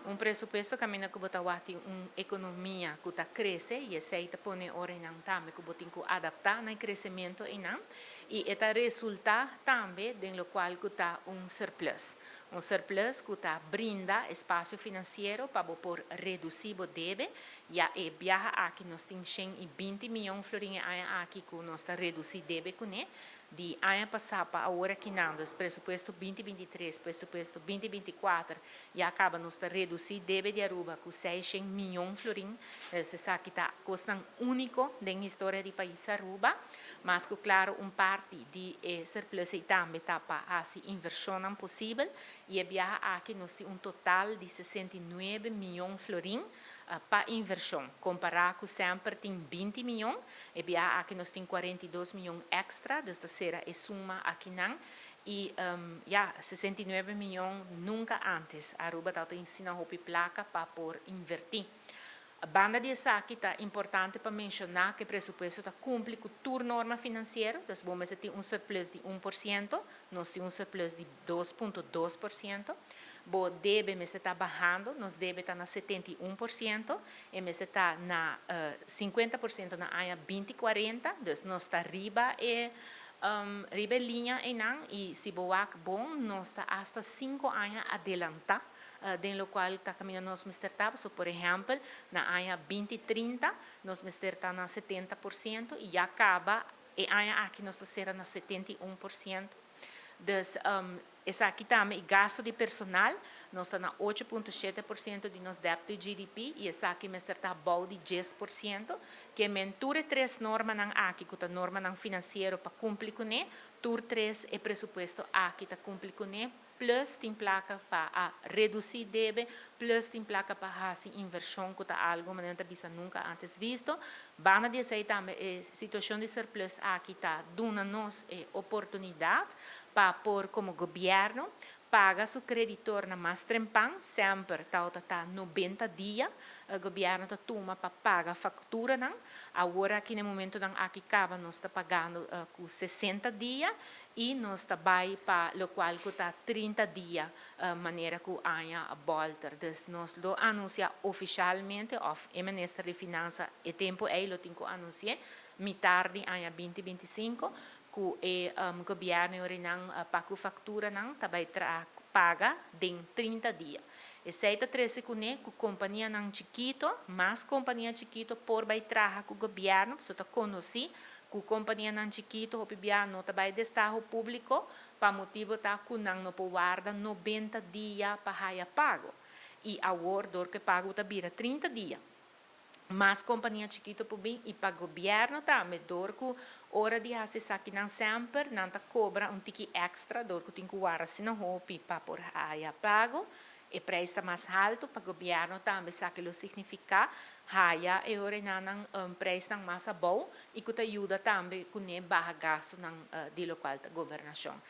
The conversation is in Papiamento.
Un presupuesto kaminda ku bo ta wak un ekonomia ku ta krese i esei ta pone ora nan tambe ku bo tin ku adaptá na kresementu einan i e ta resultá tambe den lokual ku ta un surplus. Un surplus ku ta brinda espasio finansiero pa bo por redusí bo debe. Ya e biaha aki nos tin 120 mion florin aña aki ku nos ta redusí debe kuné. Di aña pasá pa awor aki nan, presupuesto 2023, presupuesto 2024, ya kaba nos ta redusí debe di Aruba ku 600 mion florin. Esaki ta kos úniko den historia di pais Aruba, mas ku klaro un parti di surplus ei tambe ta pa hasi invershon posibel i e biaha aki nos tin un total di 69 mion florin pa invershon. Kompará ku semper tin 20 mion, e biaha aki nos tin 42 mion èkstra, dus ta sera e suma akinan. I ja, 69 mion, nunka antes Aruba tabatin asina hopi plaka pa por invertí. Banda di esaki, ta importante pa menshoná ku e presupuesto ta kumpli ku tur norma finansiero, dus bon, tin un surplus di 1%, nos tin un surplus di 2,2%. Bo debe mester ta bahando, nos debe ta na 71% i mester ta na 50% na aña 2040, dus nos ta riba liña einan i si bo wak bon, nos ta hasta 5 aña adelantá den lokual ta kaminda nos mester ta. So, por ehèmpel, na aña 2030 nos mester ta na 70% i ya kaba e aña aki nos ta sera na 71%. Dus esaki tambe, gasto di personal, nos ta na 8,7% di nos debt to GDP i esaki mester ta bou di 10%, ke men tur e tres normanan aki, ku ta normanan finansiero pa kumpli kuné, tur tres e presupuesto aki ta kumpli kuné, plus tin plaka pa redusí debe, plus tin plaka pa hasi invershon, ku ta algu manera ta bisa nunka antes visto. Banda di esei tambe, e situashon di surplus aki ta duna nos e oportunidat pa por komo gobièrnu paga su kreditornan mas trempan. Semper ta 90 dia gobièrnu ta tuma pa paga fakturanan. Awor aki na momentonan aki kaba nos ta pagando ku 60 dia i nos ta bai pa lokual ku ta 30 dia manera ku aña bolter. Dus nos lo anunsiá ofisialmente, òf e minister di Finansa e tempu ei lo tin ku anunsiá, mitar di aña 2025, ku e gobièrnu nan pa ku fakturanan ta bai paga den 30 dia. Esei ta trese kuné ku kompanianan chikitu, mas kompania chikitu por bai traha ku gobièrnu, so ta konosí ku kompanianan chikitu hopi bia no ta bai destaho públiko pa motibu ta ku nan no por warda 90 dia pa haya pago. I awor dor ku pago ta bira 30 dia, mas kompania chikitu por bin i pa gobièrnu tambe, dor ku ora di hasi esakinan semper nan ta kobra un tiki èkstra dor ku tin ku warda asina hopi pa por haya pago. E preis ta mas haltu pa gobièrnu tambe, esaki lo signifiká haya e ora nan preisnan mas abou i ku ta yuda tambe ku ne baha gastunan di lokual ta gobernashon.